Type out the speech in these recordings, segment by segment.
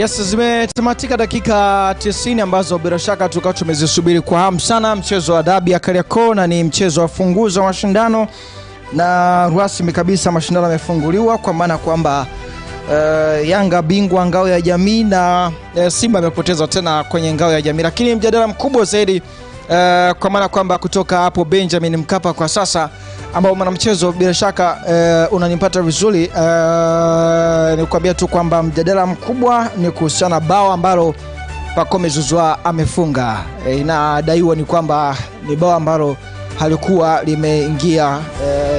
Yes, zimetamatika dakika 90 ambazo bila shaka tulikuwa tumezisubiri kwa hamu sana, mchezo wa dabi ya Kariakoo, na ni mchezo wa funguzo wa mashindano, na rasmi kabisa mashindano yamefunguliwa kwa maana kwamba Yanga bingwa ngao ya jamii na Simba amepoteza tena kwenye ngao ya jamii. Lakini mjadala mkubwa zaidi kwa maana kwamba kutoka hapo Benjamin Mkapa kwa sasa, ambao mwanamchezo bila shaka unanipata vizuri, nikuambia tu kwamba mjadala mkubwa ni kuhusiana bao ambalo Pacome Zouzoua amefunga. Inadaiwa ni kwamba ni bao ambalo halikuwa limeingia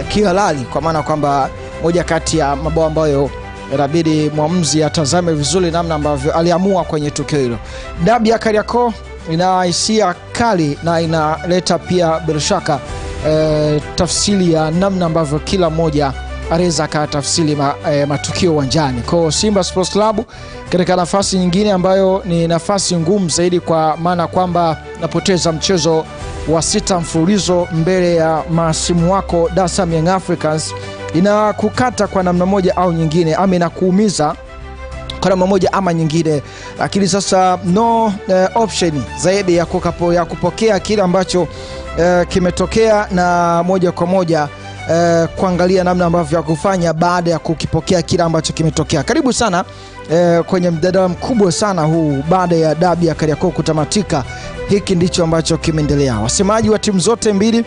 kihalali, kwa maana kwamba moja kati ya mabao ambayo inabidi mwamuzi atazame vizuri namna ambavyo aliamua kwenye tukio hilo. Dabi ya Kariakoo ina hisia kali na inaleta pia bila shaka tafsiri ya namna ambavyo kila mmoja anaweza akatafsiri matukio uwanjani. Kwa Simba Sports Club katika nafasi nyingine ambayo ni nafasi ngumu zaidi, kwa maana kwamba napoteza mchezo wa 6 mfululizo mbele ya mahasimu wako Dar es Salaam Young Africans, inakukata kwa namna moja au nyingine, ama inakuumiza kwa namna moja ama nyingine. Lakini sasa no option zaidi ya kupokea kile ambacho kimetokea na moja kwa moja kuangalia namna ambavyo ya kufanya baada ya kukipokea kile ambacho kimetokea. Karibu sana kwenye mjadala mkubwa sana huu baada ya dabi ya Kariakoo kutamatika. Hiki ndicho ambacho kimeendelea. Wasemaji wa timu zote mbili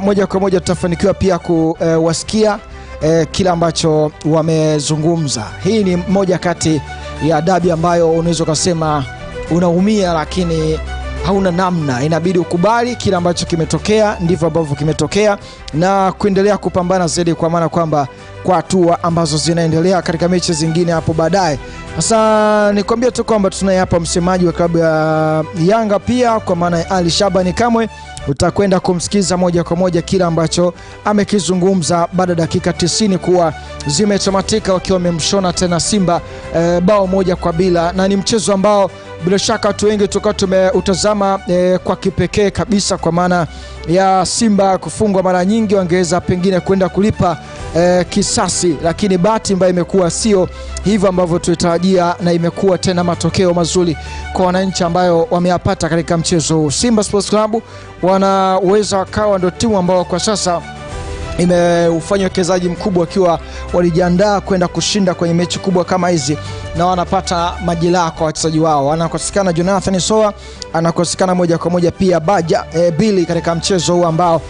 moja kwa moja tutafanikiwa pia kuwasikia kila ambacho wamezungumza. Hii ni moja kati ya dabi ambayo unaweza kusema unaumia, lakini hauna namna, inabidi ukubali kila ambacho kimetokea, ndivyo ambavyo kimetokea na kuendelea kupambana zaidi, kwa maana kwamba kwa hatua ambazo zinaendelea katika mechi zingine hapo baadaye. Sasa nikwambia tu kwamba tunaye hapa msemaji wa klabu ya Yanga pia, kwa maana ya Ali Shabani Kamwe. Utakwenda kumsikiza moja kwa moja kila ambacho amekizungumza baada ya dakika 90 kuwa zimetamatika, wakiwa wamemshona tena Simba bao 1-0, na ni mchezo ambao bila shaka watu wengi tulikuwa tumeutazama kwa kipekee kabisa, kwa maana ya Simba kufungwa mara nyingi wangeweza pengine kwenda kulipa kisasi, lakini bahati mbaya imekuwa sio hivyo ambavyo tulitarajia, na imekuwa tena matokeo mazuri kwa wananchi ambayo wameyapata katika mchezo huu. Simba Sports Club wanaweza wakawa ndio timu ambao kwa sasa imeufanya uwekezaji mkubwa, wakiwa walijiandaa kwenda kushinda kwenye mechi kubwa kama hizi, na wanapata majeraha kwa wachezaji wao. Anakosekana Jonathan Soa, anakosekana moja kwa moja pia Baja Billy katika mchezo huu ambao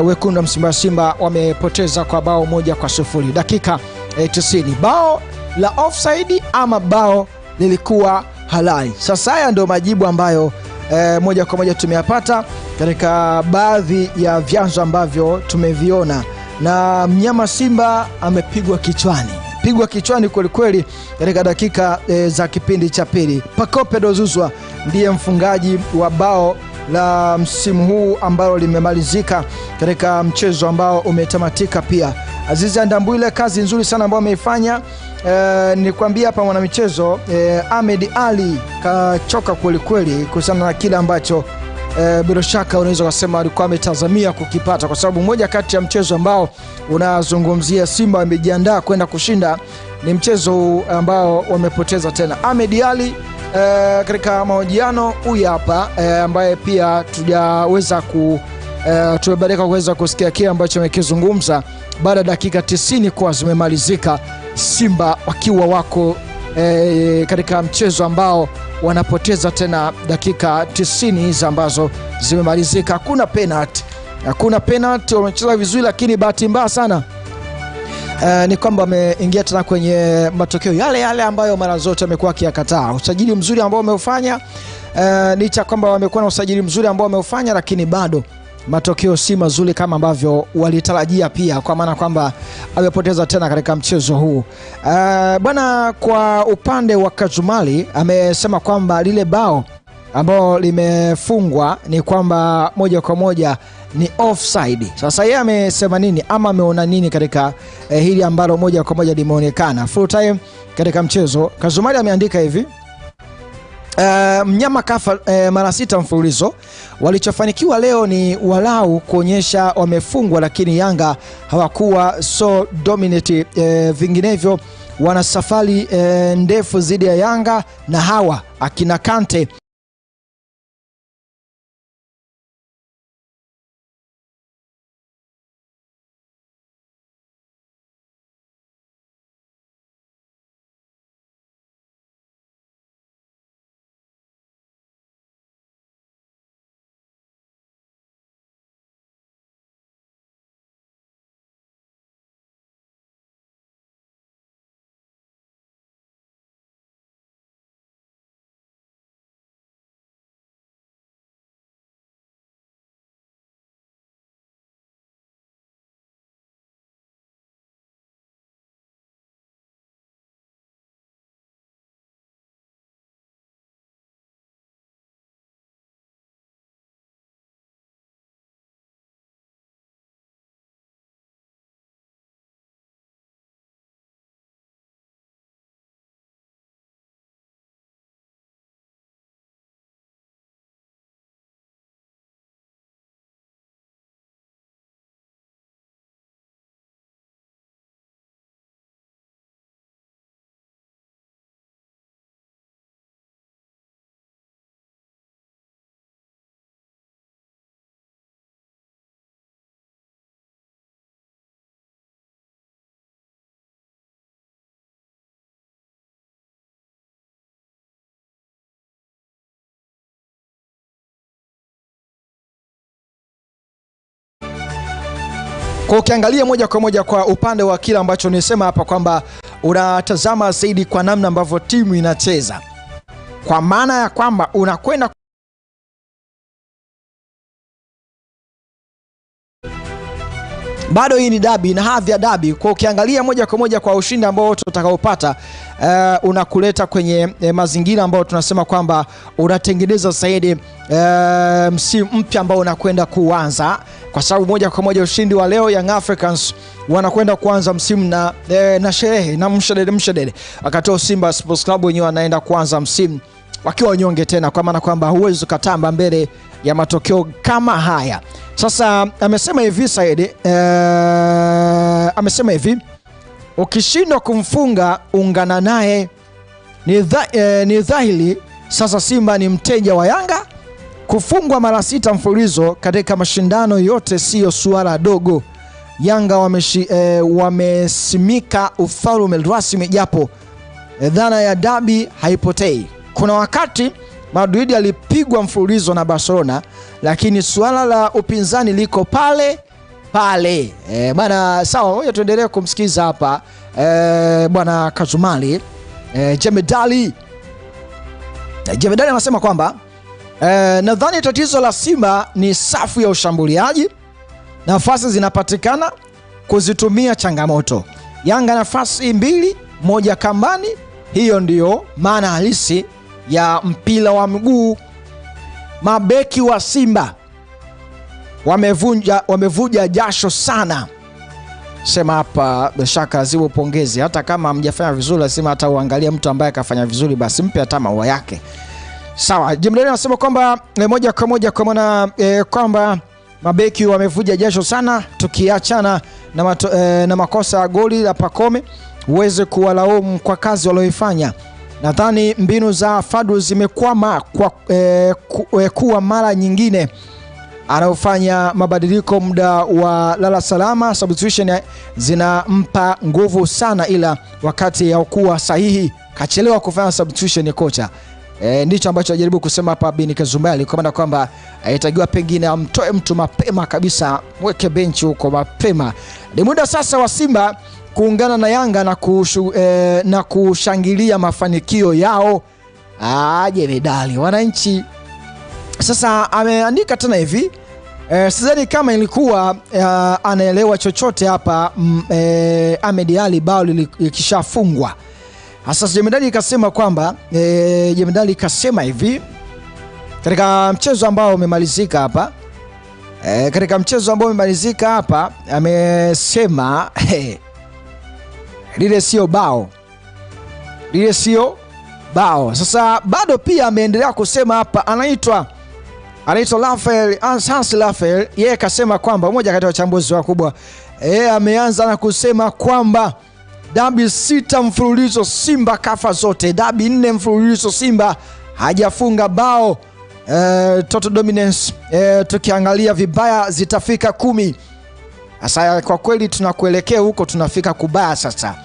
wekundu wa Msimbazi Simba wamepoteza kwa bao 1-0 dakika 90. Bao la offside ama bao lilikuwa halali? Sasa haya ndio majibu ambayo moja kwa moja tumeyapata katika baadhi ya vyanzo ambavyo tumeviona. Na mnyama Simba amepigwa kichwani, pigwa kichwani kweli kweli katika dakika za kipindi cha pili. Pacome Zouzoua ndiye mfungaji wa bao la msimu huu ambalo limemalizika katika mchezo ambao umetamatika pia. Azizi Andambwile, kazi nzuri sana ambayo ameifanya. Nilikwambia hapa mwanamichezo Ahmed Ali kachoka kweli kweli kuhusiana na kile ambacho bila shaka unaweza kusema alikuwa ametazamia kukipata, kwa sababu moja kati ya mchezo ambao unazungumzia Simba wamejiandaa kwenda kushinda ni mchezo ambao wamepoteza tena. Ahmed Ali katika mahojiano huyu hapa ambaye pia tujaweza tumebadilika kuweza kusikia kile ambacho amekizungumza baada ya dakika 90 kwa zimemalizika, Simba wakiwa wako katika mchezo ambao wanapoteza tena dakika 90 hizi ambazo zimemalizika. Hakuna penalty, hakuna penalty, wamecheza vizuri, lakini bahati mbaya sana ni kwamba wameingia tena kwenye matokeo yale yale ambayo mara zote amekuwa akiyakataa. Usajili mzuri ambao wameufanya, licha kwamba wamekuwa na usajili mzuri ambao wameufanya, lakini bado matokeo si mazuri kama ambavyo walitarajia pia, kwa maana kwamba amepoteza tena katika mchezo huu. Bwana, kwa upande wa Kazumali amesema kwamba lile bao ambao limefungwa ni kwamba moja kwa moja ni offside. Sasa yeye amesema nini ama ameona nini katika hili ambalo moja kwa moja limeonekana full time katika mchezo? Kazumali ameandika hivi: mnyama kafa mara 6 mfululizo. Walichofanikiwa leo ni walau kuonyesha wamefungwa, lakini Yanga hawakuwa so dominate, vinginevyo Wana safari ndefu dhidi ya Yanga na hawa akina Kante Kwa ukiangalia moja kwa moja kwa upande wa kile ambacho nisema hapa kwamba unatazama zaidi kwa namna ambavyo timu inacheza, kwa maana ya kwamba unakwenda bado hii ni dabi na hadhi ya dabi. Kwa ukiangalia moja kwa moja kwa ushindi ambao tutakaopata, unakuleta kwenye mazingira ambayo tunasema kwamba unatengeneza zaidi msimu mpya ambao unakwenda kuanza, kwa sababu moja kwa moja ushindi wa leo Young Africans wanakwenda kuanza msimu na sherehe na mshedede, wakati Simba Sports Club wenyewe wanaenda kuanza msimu wakiwa wanyonge tena, kwa maana kwamba huwezi kutamba mbele ya matokeo kama haya. Sasa amesema hivi Said, amesema hivi, ukishindwa kumfunga ungana naye. Ni dhahiri sasa Simba ni mteja wa Yanga. Kufungwa mara 6 mfululizo katika mashindano yote sio suala dogo. Yanga wamesimika ufalme rasmi, japo dhana ya dabi haipotei. Kuna wakati Madrid alipigwa mfululizo na Barcelona, lakini suala la upinzani liko pale pale. Bwana sawa, ngoja tuendelee kumsikiza hapa bwana Kazumali. Jemedali anasema kwamba nadhani tatizo la Simba ni safu ya ushambuliaji. Nafasi zinapatikana kuzitumia changamoto. Yanga nafasi 2, 1 kambani. Hiyo ndiyo maana halisi ya mpira wa mguu. Mabeki wa Simba wamevuja jasho sana. Sema hapa bila shaka lazima upongeze, hata kama hamjafanya vizuri lazima hata uangalie mtu ambaye kafanya vizuri, basi mpe hata maua yake. Sawa, Jemedali anasema kwamba moja kwa moja kwa maana kwamba mabeki wamevuja jasho sana, tukiachana na makosa ya goli la Pacome uweze kuwalaumu kwa kazi walioifanya. Nadhani mbinu za Fadu zimekwama kwa kuwa mara nyingine anaofanya mabadiliko muda wa lala salama, substitution zinampa nguvu sana, ila wakati ya kuwa sahihi kachelewa kufanya substitution kocha. Ndicho ambacho ajaribu kusema hapa Bin Kazumbali, kwa maana kwamba itakiwa pengine amtoe mtu mapema kabisa, mweke benchi huko mapema. Ni muda sasa wa Simba kuungana na Yanga na kushangilia mafanikio yao. Jemedali wananchi. Sasa ameandika tena hivi, sidhani kama ilikuwa anaelewa chochote hapa Ahmed Ally bao likishafungwa. Sasa Jemedali ikasema kwamba Jemedali ikasema hivi katika mchezo ambao umemalizika hapa, katika mchezo ambao umemalizika hapa amesema lile sio bao, lile sio bao. Sasa bado pia ameendelea kusema hapa, anaitwa Rafael Hans Rafael, yeye kasema kwamba mmoja kati ya wachambuzi wakubwa, ameanza na kusema kwamba Dabi 6 mfululizo Simba kafa zote, dabi 4 mfululizo Simba hajafunga bao. Total dominance tukiangalia vibaya zitafika 10. Sasa kwa kweli tunakuelekea huko, tunafika kubaya sasa.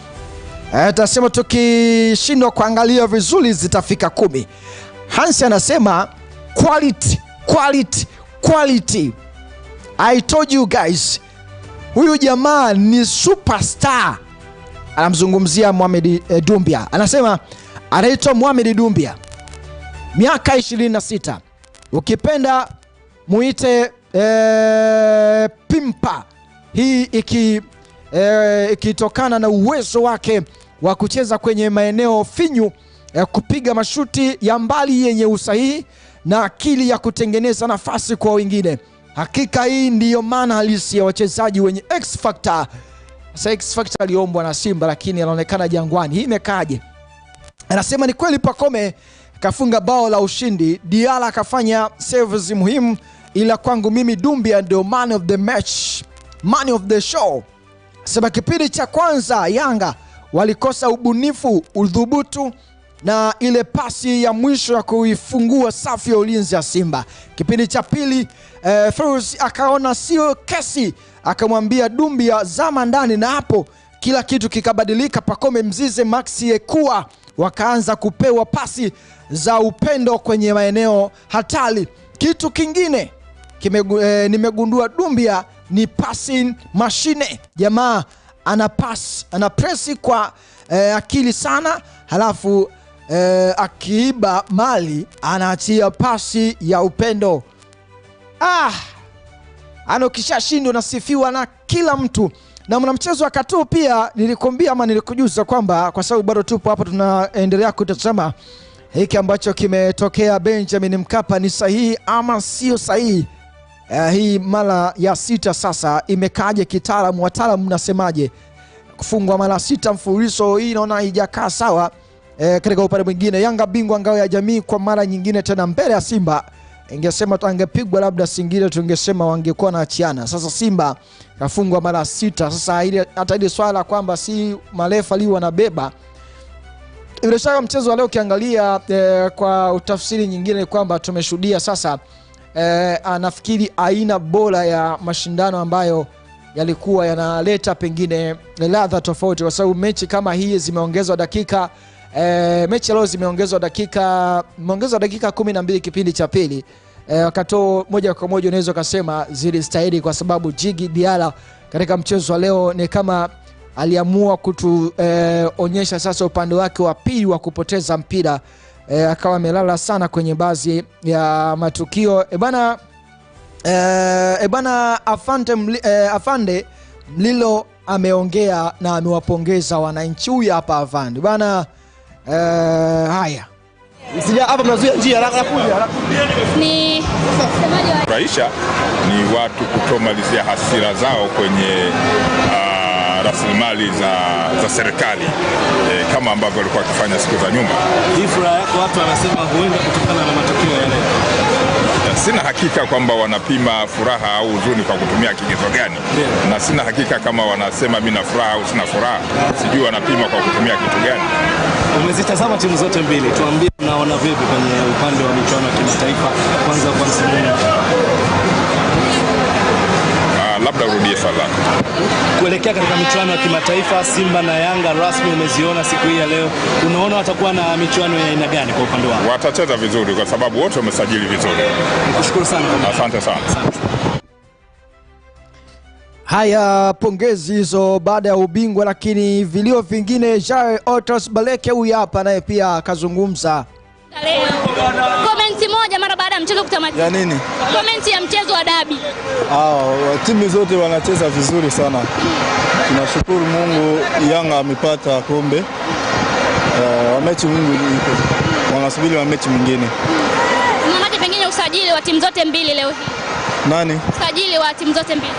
Tasema tukishindwa kuangalia vizuri zitafika 10. Hansi anasema quality, quality, quality. I told you guys, huyu jamaa ni superstar. Anamzungumzia Mohamed Dumbia. Anasema anaitwa Mohamed Dumbia, miaka 26. Ukipenda muite Pimpa. Hii ikitokana na uwezo wake wa kucheza kwenye maeneo finyu, kupiga mashuti ya mbali yenye usahihi na akili ya kutengeneza nafasi kwa wengine. Hakika hii ndiyo maana halisi ya wachezaji wenye X factor. Sasa X factor aliombwa na Simba lakini anaonekana Jangwani. Hii imekaje? Anasema ni kweli Pacome kafunga bao la ushindi, Diala akafanya saves muhimu, ila kwangu mimi Dumbia ndio man of the match, man of the show. Sema kipindi cha kwanza Yanga walikosa ubunifu, udhubutu na ile pasi ya mwisho ya kuifungua safu ya ulinzi ya Simba. Kipindi cha pili Ferus akaona sio kesi, akamwambia Dumbia zama ndani, na hapo kila kitu kikabadilika. Pacome Mzize, Maxi Ekua wakaanza kupewa pasi za upendo kwenye maeneo hatari. Kitu kingine nimegundua Dumbia ni passing machine. Jamaa ana pass, ana press kwa akili sana, halafu akiiba mali anaachia pasi ya upendo. Ano kishashindwa nasifiwa na kila mtu. Na mwanamchezo wa Katu pia nilikwambia ama nilikujuza kwamba kwa sababu bado tupo hapa tunaendelea kutazama hiki ambacho kimetokea Benjamin Mkapa ni sahihi ama sio sahihi. Hii mara ya 6 sasa imekaje kitaalamu? Wataalamu mnasemaje? Kufungwa mara 6 mfululizo hii naona haijakaa sawa. Katika upande mwingine Yanga bingwa ngao ya jamii kwa mara nyingine tena mbele ya Simba. Ingesema angepigwa labda Singida tungesema wangekuwa na achiana. Sasa Simba kafungwa mara 6. Sasa ile hata ile swala kwamba si marefa li wanabeba. Bila shaka mchezo wa leo ukiangalia kwa utafsiri nyingine kwamba tumeshuhudia sasa anafikiri aina bora ya mashindano ambayo yalikuwa yanaleta pengine ladha tofauti, kwa sababu mechi kama hii zimeongezwa dakika mechi leo zimeongezwa dakika 12 kipindi cha pili. Wakati moja kwa moja unaweza kusema zilistahili, kwa sababu Djigui Diarra katika mchezo wa leo ni kama aliamua kutuonyesha sasa upande wake wa pili wa kupoteza mpira. Akawa amelala sana kwenye baadhi ya matukio. Ebana Afande Mlilo ameongea na amewapongeza wananchi. Huyu hapa Afande bana. Haya. Sija hapa mnazuia njia anakuja. Ni msemaji wa Raisha ni watu kutomalizia hasira zao kwenye rasilimali za serikali kama ambavyo walikuwa wakifanya siku za nyuma. Hii furaha yako watu wanasema huenda kutokana na matokeo ya leo. Sina hakika kwamba wanapima furaha au huzuni kwa kutumia kigezo gani. Yeah. Na sina hakika kama wanasema mimi na furaha au sina furaha. Sijui wanapima kwa kutumia kitu gani. Umezitazama timu zote mbili, tuambie unaona vipi kwenye upande wa michuano ya kimataifa kwanza kwa msimu huu? Labda urudie swali lako. Kuelekea katika michuano ya kimataifa Simba na Yanga rasmi umeziona siku hii ya leo. Unaona watakuwa na michuano ya aina gani kwa upande wao? Watacheza vizuri kwa sababu wote wamesajili vizuri. Nikushukuru sana. Asante sana. Asante. Haya, pongezi hizo baada ya ubingwa, lakini vilio vingine. Jae Otos Baleke huyu hapa naye pia akazungumza. Comment moja mara baada ya mchezo kutamatika. Ya nini? Comment ya mchezo wa dabi. Timu zote wanacheza vizuri sana. Tunashukuru Mungu Yanga amepata kombe. Mechi Mungu iko. Wanasubiri wa mechi mwingine. Unaonaje pengine usajili wa timu zote mbili leo hii? Nani? Usajili wa timu zote mbili.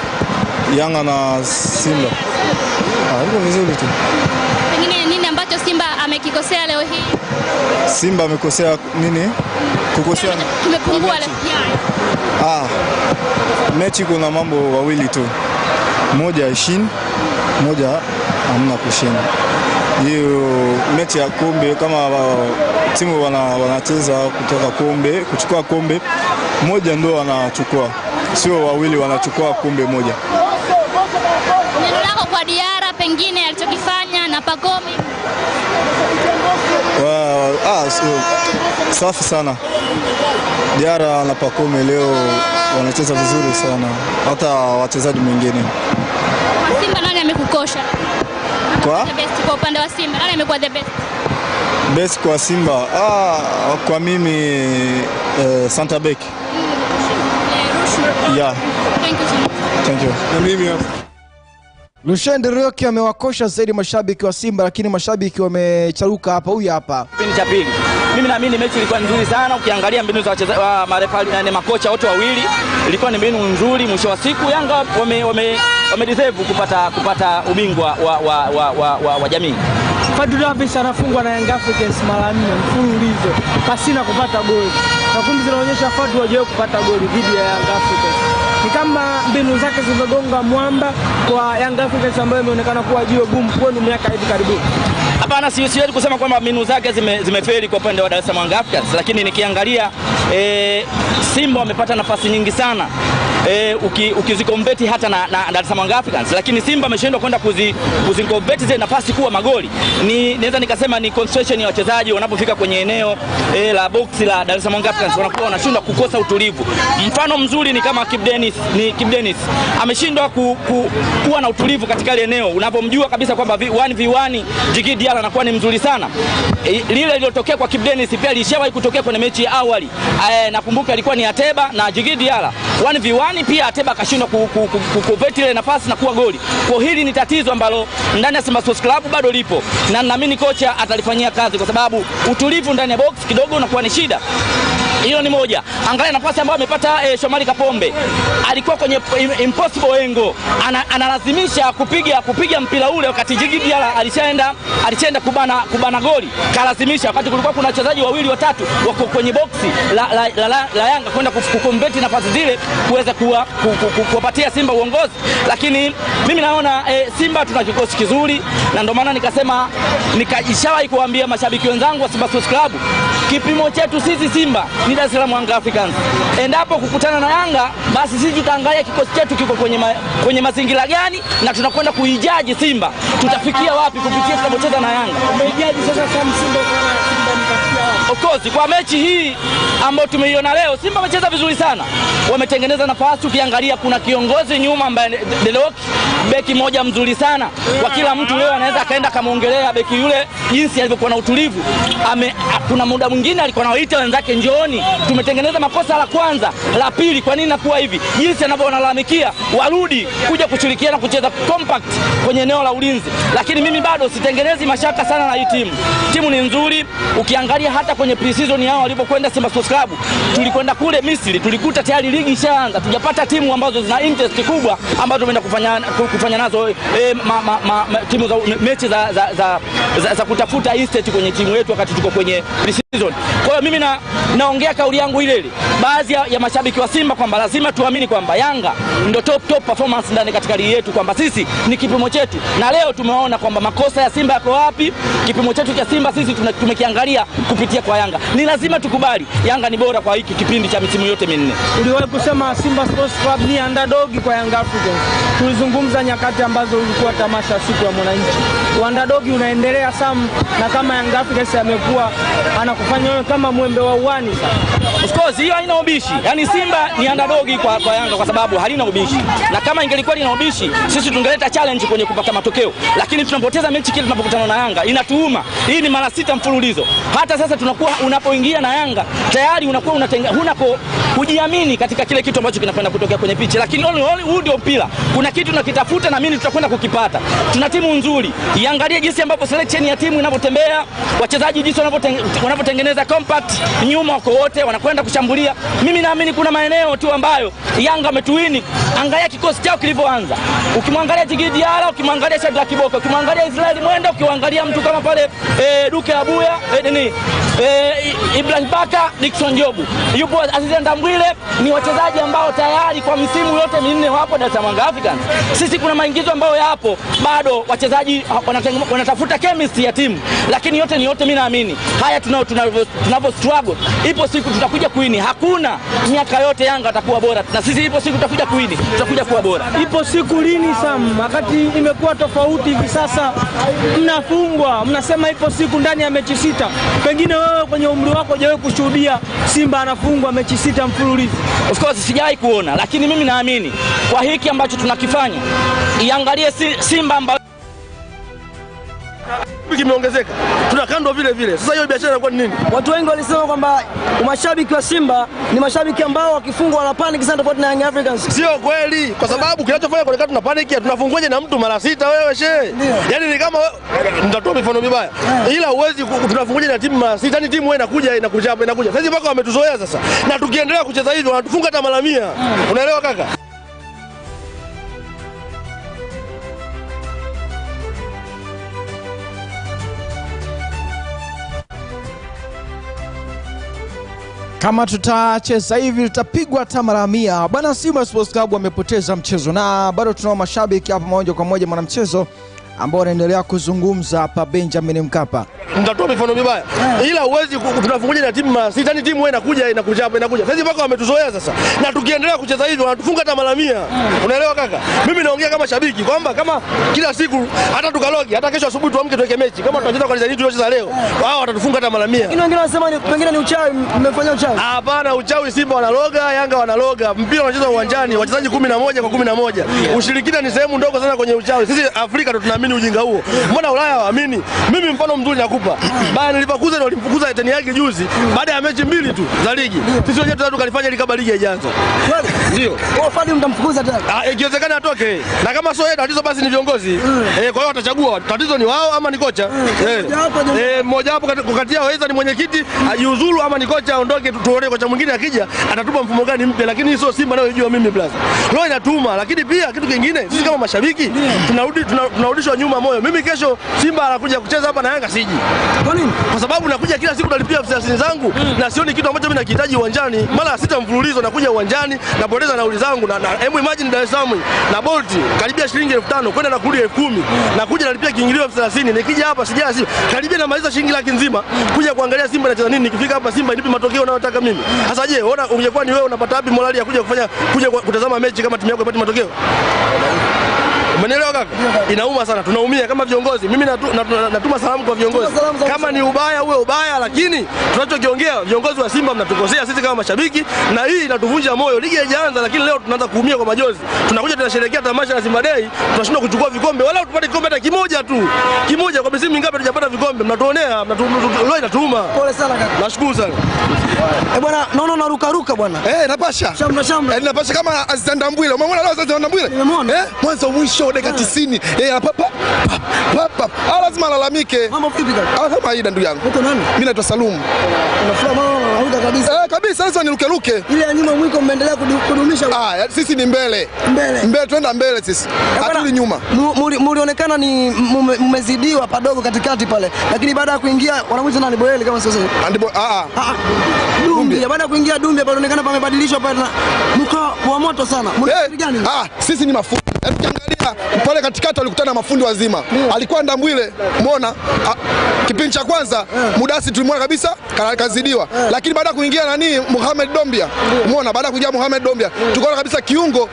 Yanga na Simba. Iko vizuri tu. Pengine nini ambacho Simba amekikosea leo hii? Simba amekosea nini? Kukosea kimepungua leo. Mechi kuna mambo wawili tu. Moja ishin, moja hamna kushinda. Hiyo mechi ya kombe, kama timu wanacheza kutoka kombe, kuchukua kombe moja ndio wanachukua, sio wawili wanachukua kombe moja. Neno lako kwa Diarra pengine alichokifanya na Pacome? Safi sana. Diarra na Pacome leo wanacheza vizuri sana, hata wachezaji wengine. Kwa Simba nani amekukosha? Kwa? The best kwa upande wa Simba nani amekuwa the best? Best kwa Simba, kwa mimi center back. Yeah. Thank you so much. Thank you. Na mimi hapa. Lucien Roki amewakosha zaidi mashabiki wa Simba, lakini mashabiki wamecharuka hapa. Huyu hapa. Kipindi cha pili mimi naamini mechi ilikuwa nzuri sana. Ukiangalia mbinu za wachezaji wa marefali na makocha wote wawili ilikuwa ni mbinu nzuri. Mwisho wa siku Yanga wame deserve kupata ubingwa wa jamii. Fadlu Davis anafungwa na Young Africans mara 4 mfululizo pasina kupata goli. Takwimu zinaonyesha Fadlu hajawahi kupata goli dhidi ya Young Africans. Ni kama mbinu zake zimegonga mwamba kwa Young Africans ambayo imeonekana kuwa jiwe gumu kwenu miaka hivi karibuni. Hapana, siwezi kusema kwamba mbinu zake zimefeli kwa upande wa Dar es Salaam Young Africans, lakini nikiangalia Simba wamepata nafasi nyingi sana ukizikombeti hata na Dar es Salaam Young Africans, lakini Simba ameshindwa kwenda kuzikombeti zile nafasi kuwa magoli. Ni naweza nikasema ni concentration ya wachezaji wanapofika kwenye eneo la box la Dar es Salaam Young Africans wanakuwa wanashindwa kukosa utulivu. Mfano mzuri ni kama Kibu Denis ameshindwa kuwa na utulivu katika ile eneo. Unapomjua kabisa kwamba 1v1 Djigui Diarra anakuwa ni mzuri sana. Lile lililotokea kwa Kibu Denis pia lishawahi kutokea kwenye mechi ya awali. Nakumbuka ilikuwa ni Ateba na Djigui Diarra 1v1, pia Ateba akashindwa kuconvert ile nafasi na kuwa goli. Kwa hili ni tatizo ambalo ndani ya Simba Sports Club bado lipo, na naamini kocha atalifanyia kazi kwa sababu utulivu ndani ya box kidogo unakuwa ni shida. Hiyo ni moja. Angalia nafasi ambayo amepata Shomari Kapombe. Alikuwa kwenye impossible angle. Analazimisha kupiga mpira ule wakati Djigui Diarra alishaenda kubana goli. Kalazimisha wakati kulikuwa kuna wachezaji wawili watatu wako kwenye boxi la Yanga kwenda kukombeti nafasi zile kuweza kuwapatia Simba uongozi. Lakini mimi naona Simba tuna kikosi kizuri, na ndio maana nikasema nikaishawahi kuambia mashabiki wenzangu wa Simba Sports Club, kipimo chetu sisi Simba ni Dar es Salaam Young Africans. Endapo kukutana na Yanga, basi sisi tutaangalia kikosi chetu kiko kwenye mazingira gani, na tunakwenda kuijaji Simba tutafikia wapi kupitia tunapocheza na Yanga. Umeijaji sasa kama Simba mtafikia wapi? Of course kwa mechi hii ambayo tumeiona leo, Simba wamecheza vizuri sana. Wametengeneza nafasi. Ukiangalia kuna kiongozi nyuma ambaye Delok, beki moja mzuri sana. Kwa kila mtu leo anaweza akaenda kamuongelea beki yule jinsi alivyokuwa na utulivu. Kuna muda mwingine alikuwa anawaita wenzake njooni, tumetengeneza makosa la kwanza, la pili, kwa nini nakuwa hivi? Jinsi anavyowalalamikia warudi kuja kushirikiana kucheza compact kwenye eneo la ulinzi. Lakini mimi bado sitengenezi mashaka sana na hii timu. Timu ni nzuri. Ukiangalia hata kwenye pre-season yao walipokwenda Simba Sports Club, tulikwenda kule Misri, tulikuta tayari ligi ishaanza. Tujapata timu ambazo zina interest kubwa ambazo tumeenda kufanya nazo timu za mechi za kutafuta interest kwenye timu yetu wakati tuko kwenye pre-season. Kwa hiyo mimi naongea kauli yangu ile ile, baadhi ya mashabiki wa Simba kwamba lazima tuamini kwamba Yanga ndio top performance ndani katika ligi yetu, kwamba sisi ni kipimo chetu. Na leo tumeona kwamba makosa ya Simba yako wapi. Kipimo chetu cha Simba sisi tumekiangalia kupitia kwa Yanga. Ni lazima tukubali Yanga ni bora kwa hiki kipindi cha misimu yote minne. Uliwahi kusema Simba Sports Club ni underdog kwa Young Africans. Tulizungumza nyakati ambazo ulikuwa tamasha siku ya Mwananchi. Underdog unaendelea Sam, na kama Young Africans amekuwa anakufanya wewe kama mwembe wa uani sasa. Of course hiyo haina ubishi. Yaani Simba ni underdog kwa Yanga kwa sababu halina ubishi. Na kama ingelikuwa lina ubishi, sisi tungeleta challenge kwenye kupata matokeo. Lakini tunapoteza mechi kila tunapokutana na Yanga, inatuuma. Hii ni mara 6 mfululizo. Hata sasa tunakuwa unapoingia na Yanga tayari unakuwa unako kujiamini katika kile kitu ambacho kinakwenda kutokea kwenye picha. Lakini huu ndio mpira. Kuna kitu tunakitafuta na mimi tutakwenda kukipata. Tuna timu nzuri. Iangalie jinsi ambapo selection ya timu inavyotembea, wachezaji jinsi wanavyotengeneza compact, nyuma wako wote wanakwenda kushambulia. Mimi naamini kuna maeneo tu ambayo Yanga ametuwini Angalia kikosi chao kilivyoanza. Ukimwangalia Djigui Diarra, ukimwangalia Shadrack Kiboka, ukimwangalia Israel Mwenda, ukiangalia mtu kama pale Duke Abuya, Ibrahim Baka, Dickson Jobu, yupo Aziz Ndambwile, ni wachezaji ambao tayari kwa misimu yote minne wapo Dar es Salaam Africans. Sisi kuna maingizo ambayo yapo bado, wachezaji wanatafuta chemistry ya timu, lakini yote ni yote, mimi naamini haya tunavyo struggle, ipo siku tutakuja kuini. Hakuna miaka yote Yanga atakuwa bora, na sisi ipo siku tutakuja kuini, tutakuja kuwa bora. Ipo siku lini Sam? Wakati imekuwa tofauti hivi sasa, mnafungwa, mnasema ipo siku ndani ya mechi 6. Pengine wewe kwenye umri wako hujawahi kushuhudia Simba anafungwa mechi 6 mfululizo. Of course sijawahi kuona, lakini mimi naamini kwa hiki ambacho tunakifanya, iangalie Simba ambayo kimeongezeka, tunakandwa vile vile. Sasa hiyo biashara inakuwa ni nini? Watu wengi walisema kwamba mashabiki wa Simba ni mashabiki ambao wakifungwa wana panic sana, tofauti na Young Africans. Sio kweli, kwa sababu kinachofanya kuonekana tuna panic, tunafungwaje na mtu mara 6 wewe she? Yaani ni kama nitatoa mifano mibaya. Ila huwezi tunafungwaje na timu mara 6, yani timu wewe inakuja inakuja inakuja. Sasa mpaka wametuzoea sasa. Na tukiendelea kucheza hivi wanatufunga hata mara 100. Unaelewa kaka? Kama tutacheza hivi tutapigwa hata mara 100. Bwana, Simba Sports Club wamepoteza mchezo na bado tunao mashabiki hapa moja kwa moja mwanamchezo ambao wanaendelea kuzungumza hapa Benjamin Mkapa. Nitatoa mifano mibaya. Ila huwezi tunafunguja na timu mara 6, yani timu wewe inakuja inakuja inakuja. Sasa mpaka wametuzoea sasa. Na tukiendelea kucheza hivi wanatufunga hata mara 100. Unaelewa kaka? Mimi naongea kama shabiki kwamba kama kila siku hata tukalogi, hata kesho asubuhi tuamke tuweke mechi, kama tutacheza kwa nini tuliocheza leo, wao watatufunga hata mara 100. Lakini wengine wanasema ni pengine ni uchawi, mmefanya uchawi. Hapana, uchawi Simba wanaloga, Yanga wanaloga. Mpira unachezwa uwanjani, wachezaji 11 kwa 11. Ushirikina ni sehemu ndogo sana kwenye uchawi. Sisi Afrika ndo tunaamini ujinga huo. Mbona Ulaya waamini? Mimi mfano mzuri nakupa. Bayern Leverkusen walimfukuza Ten Hag juzi baada ya mechi 2 tu za ligi. Sisi wenyewe tunataka tukalifanya ili kabla ligi haijaanza. Ndio. Kwa Fadi mtamfukuza tena? Ah, ikiwezekana atoke. Na kama sio yeye tatizo basi ni viongozi. Kwa hiyo watachagua tatizo ni wao ama ni kocha. Mmoja wapo kukatia waweza ni mwenyekiti ajiuzuru ama ni kocha aondoke, tuone kocha mwingine akija atatupa mfumo gani mpya, lakini sio Simba nayo ijua mimi blaza. Leo inatuma, lakini pia kitu kingine sisi kama mashabiki tunarudishwa nyuma moyo. Mimi kesho Simba anakuja kucheza hapa na Yanga siji. Kwa nini? Kwa sababu nakuja kila siku nalipia 30 zangu na sioni kitu ambacho mimi nakihitaji uwanjani. Mara 6 mfululizo nakuja uwanjani napoteza nauli zangu na hebu imagine Dar es Salaam na Bolt karibia shilingi 5000 kwenda na kurudi 10000. Nakuja nalipia kiingilio 30,000, nikija hapa sijaa Simba karibia namaliza shilingi laki nzima kuja kuangalia Simba inacheza nini. Nikifika hapa Simba inipi matokeo unayotaka mimi. Sasa je, unaona ungekuwa ni wewe unapata wapi morali ya kuja kufanya kuja kutazama mechi kama timu yako ipate matokeo? Umenielewa kaka? Inauma sana, tunaumia kama viongozi. Mimi natuma salamu kwa viongozi. Kama ni ubaya uwe ubaya, lakini tunachokiongea viongozi wa Simba mnatukosea sisi kama mashabiki, na hii inatuvunja moyo. Ligi haijaanza lakini leo tunaanza kuumia kwa majozi. Tunakuja tunasherehekea tamasha la Simba Day, tunashindwa kuchukua vikombe. Wala tupate kikombe hata kimoja tu. Kimoja kwa misimu mingapi hatujapata vikombe. Mnatuonea, leo inatuuma. Pole sana kaka. Nashukuru sana. Eh bwana, naona unaruka ruka bwana. Napasha. Shamra shamra. Napasha kama Aziz Ndambwile. Umeona leo Aziz Ndambwile? Mwanzo mwisho dakika 90. Yeye papa papa. Lazima alalamike. Mambo vipi kaka? Kama kawaida ndugu yangu. Uko nani? Mimi naitwa Salum. Unafuraha mama unaruka kabisa. Kabisa lazima niruke ruke. Ile ya nyuma mwiko mmeendelea kudumisha. Sisi ni mbele. Mbele. Mbele tuenda mbele sisi. Hatuli nyuma. Mulionekana ni mmezidiwa padogo katikati pale. Lakini baada ya kuingia wanamuita nani Boeli kama sio sasa. Dumbia. Baada ya kuingia Dumbia pale pamebadilishwa pale na mko wa moto sana. Gani? Sisi ni mafundi. Ukiangalia pale katikati walikutana mafundi wazima. Alikuwa Ndambwile, umeona? Kipindi cha kwanza Mudasi tulimwona kabisa kazidiwa. Lakini baada ya kuingia nani Mohamed Dombia, umeona? Baada ya kuingia Mohamed Dombia tukaona kabisa kiungo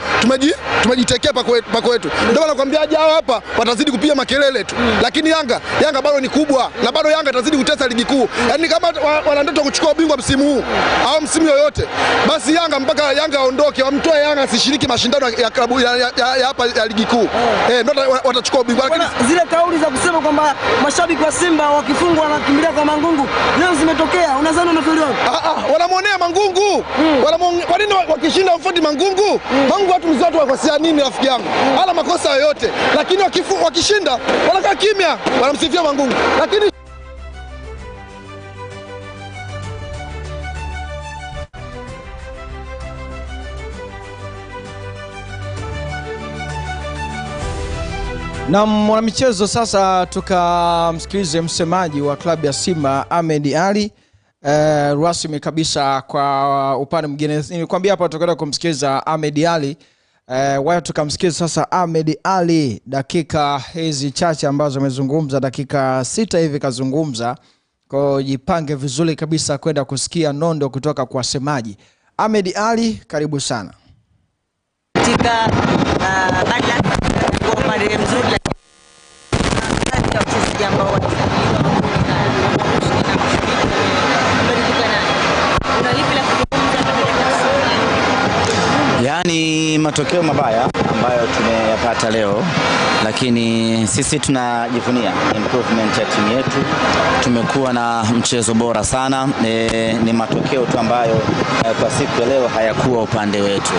tumejitekea pako wetu. Ndio maana nakwambia aje hao hapa watazidi kupiga makelele tu. Lakini Yanga bado ni kubwa na bado Yanga itazidi kutesa ligi kuu. Yaani kama wana ndoto kuchukua ubingwa msimu huu au msimu yoyote, basi Yanga mpaka Yanga aondoke, wamtoe Yanga asishiriki mashindano ya klabu ya hapa ya ligi kuu. Ndio watachukua ubingwa. Lakini zile kauli za kusema kwamba mashabiki wa Simba wakifungwa wanakimbilia kwa Mangungu leo zimetokea, unadhani unafikiria? Wanamuonea Mangungu. Kwa nini wakishinda mfundi Mangungu? Mangungu watu mzee watu wakosea nini rafiki yangu? Hana makosa yoyote. Lakini wakishinda wanakaa kimya, wanamsifia Mangungu. Lakini Na mwanamichezo sasa tukamsikilize msemaji wa klabu ya Simba Ahmed Ally rasmi kabisa. Kwa upande mwingine nilikwambia hapa tutakwenda kumsikiliza Ahmed Ally. Wacha tukamsikiliza sasa Ahmed Ally dakika hizi chache ambazo amezungumza, dakika 6 hivi kazungumza. Kwa jipange vizuri kabisa kwenda kusikia nondo kutoka kwa wasemaji. Ahmed Ally, karibu sana. Katika badala kwa upande mzuri ya wachezaji ambao walisajiliwa na mashabiki wameridhika nayo. Una lipi la kuzungumza katika dakika? Yaani matokeo mabaya ambayo tumeyapata leo, lakini sisi tunajivunia improvement ya timu yetu. Tumekuwa na mchezo bora sana. Ni matokeo tu ambayo kwa siku ya leo hayakuwa upande wetu.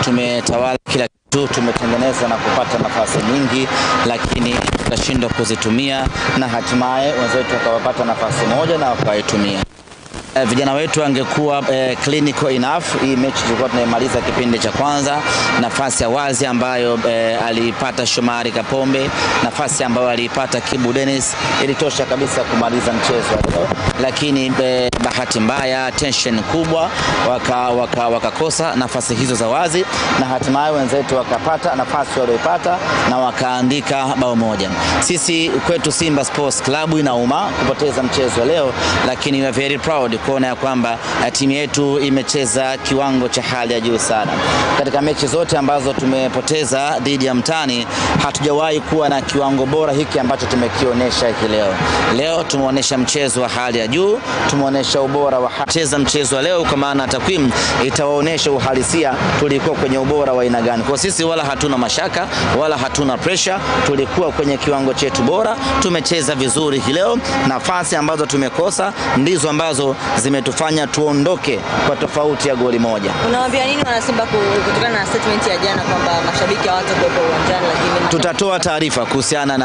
Tumetawala kila kitu, tumetengeneza na kupata nafasi nyingi, lakini tukashindwa kuzitumia na hatimaye wenzetu wakawapata nafasi moja na wakaitumia. Vijana wetu angekuwa clinical enough, hii mechi tulikuwa tunaimaliza kipindi cha kwanza. Nafasi ya wazi ambayo aliipata Shomari Kapombe, nafasi ambayo aliipata Kibu Dennis ilitosha kabisa kumaliza mchezo leo, lakini bahati mbaya, tension kubwa, wakakosa nafasi hizo za wazi na hatimaye wenzetu wakapata nafasi walioipata na wakaandika bao moja. Sisi kwetu Simba Sports Club inauma kupoteza mchezo leo, lakini we are very proud kuona ya kwamba timu yetu imecheza kiwango cha hali ya juu sana. Katika mechi zote ambazo tumepoteza dhidi ya mtani, hatujawahi kuwa na kiwango bora hiki ambacho tumekionyesha hiki leo. Leo tumeonyesha mchezo wa hali ya juu, tumeonyesha ubora wa cheza mchezo wa leo, kwa maana takwimu itawaonyesha uhalisia tulikuwa kwenye ubora wa aina gani. Kwa sisi wala hatuna mashaka wala hatuna pressure, tulikuwa kwenye kiwango chetu bora, tumecheza vizuri hii leo. Nafasi ambazo tumekosa ndizo ambazo zimetufanya tuondoke kwa tofauti ya goli moja. Unawaambia nini wana Simba kutokana na statement ya jana kwamba mashabiki hawatakuwepo uwanjani? Lakini tutatoa taarifa kuhusiana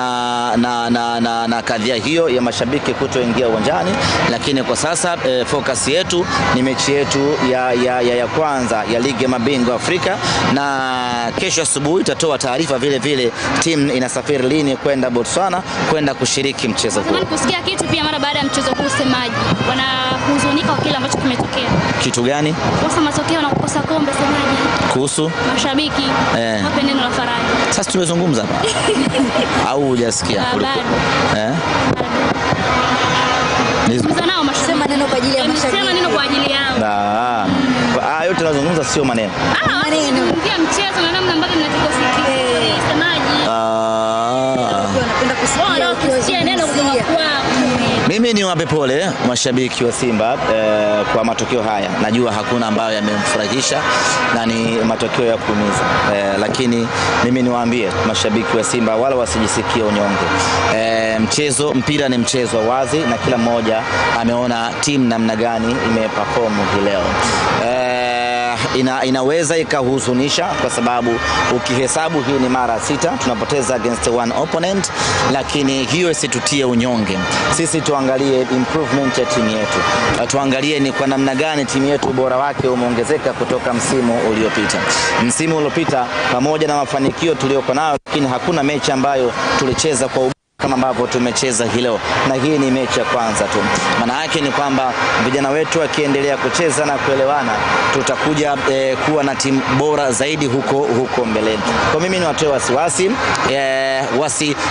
na kadhia hiyo ya mashabiki kutoingia uwanjani, lakini kwa sasa focus yetu ni mechi yetu ya kwanza ya ligi ya mabingwa Afrika, na kesho asubuhi tutatoa taarifa vile vile timu inasafiri lini kwenda Botswana kwenda kushiriki mchezo huo. Kusikia kitu pia mara baada ya mchezo huu, semaji wanahuzunika kwa kile ambacho kimetokea. Kitu gani? Kukosa matokeo na kukosa kombe, semaji. Kuhusu mashabiki wape neno la faraja. Sasa tumezungumza hapa. Au hujasikia? Sema neno kwa ajili ya mashabiki. Sema neno kwa ajili yao. Yote tunazungumza sio maneno. Maneno. Mchezo na namna ambavyo mnataka kusikia. Semaji. Wanapenda kusikia neno kutoka kwao. Mimi ni wape pole mashabiki wa Simba kwa matokeo haya. Najua hakuna ambayo yamemfurahisha na ni matokeo ya kuumiza. Lakini mimi niwaambie mashabiki wa Simba wala wasijisikie unyonge. Mpira ni mchezo wazi na kila mmoja ameona timu namna gani imeperform hii leo. Inaweza ikahuzunisha kwa sababu ukihesabu hii ni mara 6 tunapoteza against one opponent, lakini hiyo isitutie unyonge. Sisi tuangalie improvement ya timu yetu, tuangalie ni kwa namna gani timu yetu ubora wake umeongezeka kutoka msimu uliopita. Msimu uliopita pamoja na mafanikio tuliyokuwa nayo, lakini hakuna mechi ambayo tulicheza kwa kama ambavyo tumecheza hii leo, na hii ni mechi ya kwanza tu. Maana yake ni kwamba vijana wetu wakiendelea kucheza na kuelewana, tutakuja kuwa na timu bora zaidi huko mbeleni. Kwa mimi ni watoe wasiwasi,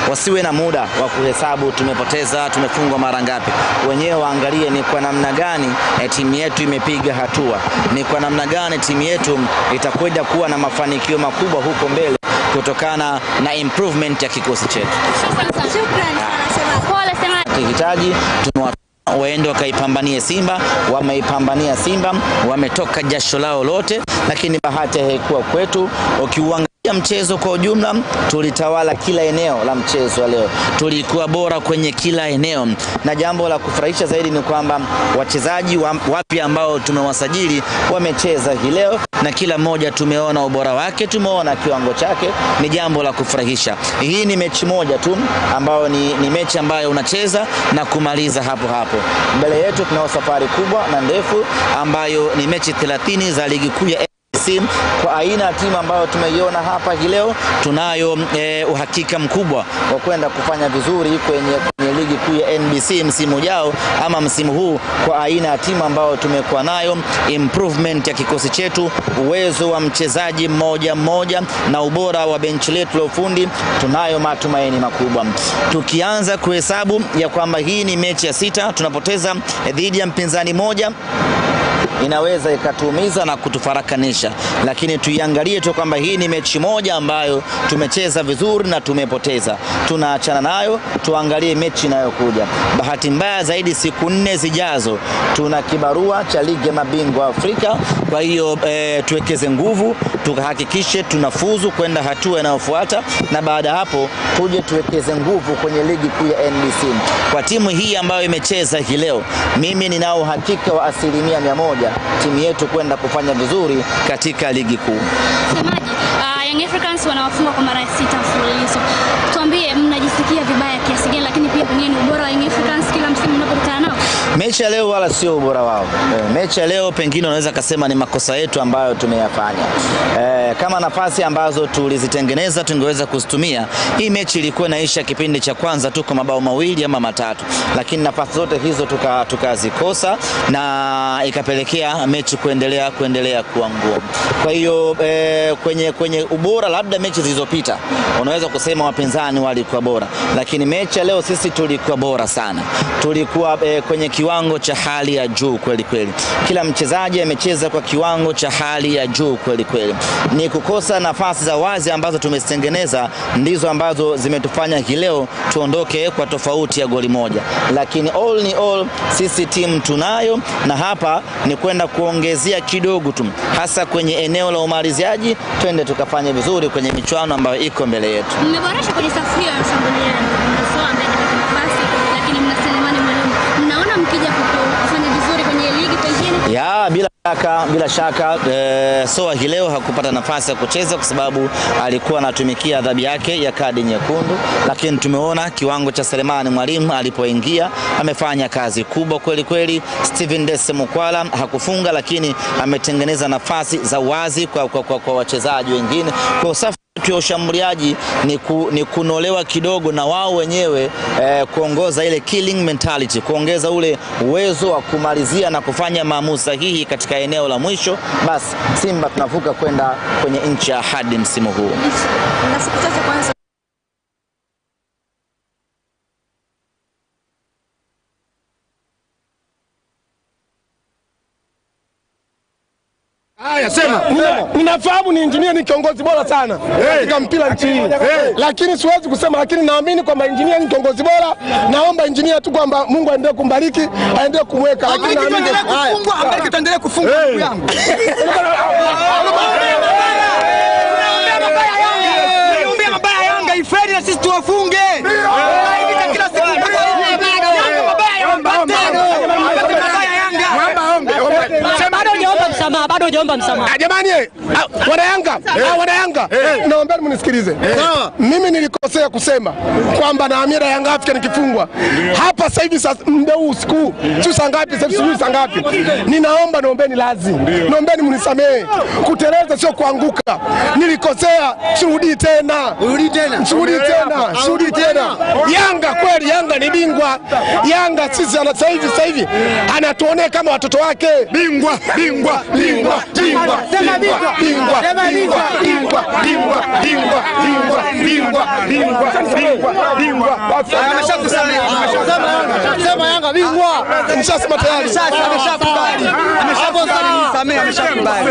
wasiwe na muda wa kuhesabu tumepoteza, tumefungwa mara ngapi. Wenyewe waangalie ni kwa namna gani timu yetu imepiga hatua, ni kwa namna gani timu yetu itakwenda kuwa na mafanikio makubwa huko mbele kutokana na improvement ya kikosi chetu. Shukrani sana. Pole sana. Tukihitaji waende wakaipambanie Simba, wameipambania Simba, wametoka jasho lao lote, lakini bahati haikuwa kwetu. Ukiuangalia mchezo kwa ujumla, tulitawala kila eneo la mchezo leo, tulikuwa bora kwenye kila eneo, na jambo la kufurahisha zaidi ni kwamba wachezaji wapya ambao tumewasajili wamecheza hii leo na kila mmoja tumeona ubora wake, tumeona kiwango chake. Ni jambo la kufurahisha. Hii ni mechi moja tu ambayo ni mechi ambayo unacheza na kumaliza hapo hapo. Mbele yetu tunao safari kubwa na ndefu ambayo ni mechi 30 za ligi kuu ya NBC. Kwa aina ya timu ambayo tumeiona hapa hii leo, tunayo uhakika mkubwa wa kwenda kufanya vizuri kwenye ligi kuu ya NBC msimu ujao ama msimu huu, kwa aina ya timu ambayo tumekuwa nayo, improvement ya kikosi chetu, uwezo wa mchezaji mmoja mmoja na ubora wa benchi letu la ufundi, tunayo matumaini makubwa. Tukianza kuhesabu ya kwamba hii ni mechi ya 6 tunapoteza dhidi ya mpinzani moja, inaweza ikatuumiza na kutufarakanisha, lakini tuiangalie tu kwamba hii ni mechi moja ambayo tumecheza vizuri na tumepoteza. Tunaachana nayo, tuangalie mechi inayokuja. Bahati mbaya zaidi, siku 4 zijazo tuna kibarua cha ligi ya mabingwa Afrika. Kwa hiyo tuwekeze nguvu, tukahakikishe tunafuzu kwenda hatua inayofuata, na baada hapo tuje tuwekeze nguvu kwenye ligi kuu ya NBC. Kwa timu hii ambayo imecheza hii leo, mimi ninao uhakika wa 100% timu yetu kwenda kufanya vizuri katika ligi kuu. Semaji, Young Africans wanawafunga kwa mara 6 mfululizo. Tuambie, mnajisikia vibaya kiasi gani, lakini pia pengine ubora wa Young Africans kila msimu mnapokutana nao? Mechi ya leo wala sio ubora wao. Mechi ya leo pengine unaweza kusema ni makosa yetu ambayo tumeyafanya. Kama nafasi ambazo tulizitengeneza tungeweza kuzitumia, hii mechi ilikuwa inaisha kipindi cha kwanza tu kwa mabao 2 ama 3, lakini nafasi zote hizo tukazikosa na ikapelekea mechi kuendelea kuwa ngumu. Kwa hiyo kwenye ubora, labda mechi zilizopita unaweza kusema wapinzani walikuwa bora, lakini mechi ya leo sisi tulikuwa bora sana. Tulikuwa kwenye kiwango cha hali ya juu kweli kweli. Kila mchezaji amecheza kwa kiwango cha hali ya juu kweli kweli. Ni kukosa nafasi za wazi ambazo tumezitengeneza ndizo ambazo zimetufanya hii leo tuondoke kwa tofauti ya goli 1. Lakini all ni all, sisi timu tunayo, na hapa ni kwenda kuongezea kidogo tu, hasa kwenye eneo la umaliziaji, twende tukafanye vizuri kwenye michuano ambayo iko mbele yetu. Mmeboresha kwenye safu ya ushambuliaji, mnasoa ambaye anapata nafasi, lakini mna Selemani Mwalimu. Mnaona mkija kufanya vizuri kwenye ligi pengine? Ya, bila shaka Soa hii leo hakupata nafasi ya kucheza kwa sababu alikuwa anatumikia adhabu yake ya kadi nyekundu, lakini tumeona kiwango cha Selemani Mwalimu alipoingia amefanya kazi kubwa kweli kweli. Steven Dese Mukwala hakufunga, lakini ametengeneza nafasi za wazi kwa wachezaji wengine. Kwa safu ya ushambuliaji ni kunolewa kidogo na wao wenyewe, kuongoza ile killing mentality, kuongeza ule uwezo wa kumalizia na kufanya maamuzi sahihi katika eneo la mwisho. Basi Simba tunavuka kwenda kwenye nchi ya ahadi msimu huu. Na siku chache kwanza Haya, sema. Ninafahamu ni engineer, ni kiongozi bora sana katika mpira nchini. Lakini siwezi kusema, lakini naamini kwamba engineer ni kiongozi bora. Naomba engineer tu kwamba Mungu aendelee kumbariki, aendelee kumweka. Lakini naamini kufungwa, ambariki tuendelee kufungwa ndugu yangu. Niambia mabaya Yanga ifeli na sisi tuwafunge. Hivi kila siku Yanga mabaya wapate. Mabaya Yanga. Bado hujaomba msamaha. Jamani, wana Yanga, wana Yanga, naomba mnisikilize. Mimi nilikosea kusema kwamba naamira Yanga Afrika nikifungwa. Hapa sasa hivi muda huu usiku, sio saa ngapi sasa, sijui saa ngapi. Ninaomba, naombeni lazi. Naombeni mnisamehe. Kuteleza sio kuanguka. Nilikosea, sirudi tena. Urudi tena. Sirudi tena, sirudi tena. Yanga kweli, Yanga ni bingwa. Yanga sisi sasa hivi anatuonea kama watoto wake. Bingwa, bingwa, bingwa, bingwa, bingwa, bingwa, bingwa, bingwa, bingwa, bingwa, bingwa, bingwa, bingwa, bingwa. Ameshakusamehe. Sema Yanga bingwa. Nishasema tayari. Ameshakubali. Ameshakubali, nisamehe, ameshakubali.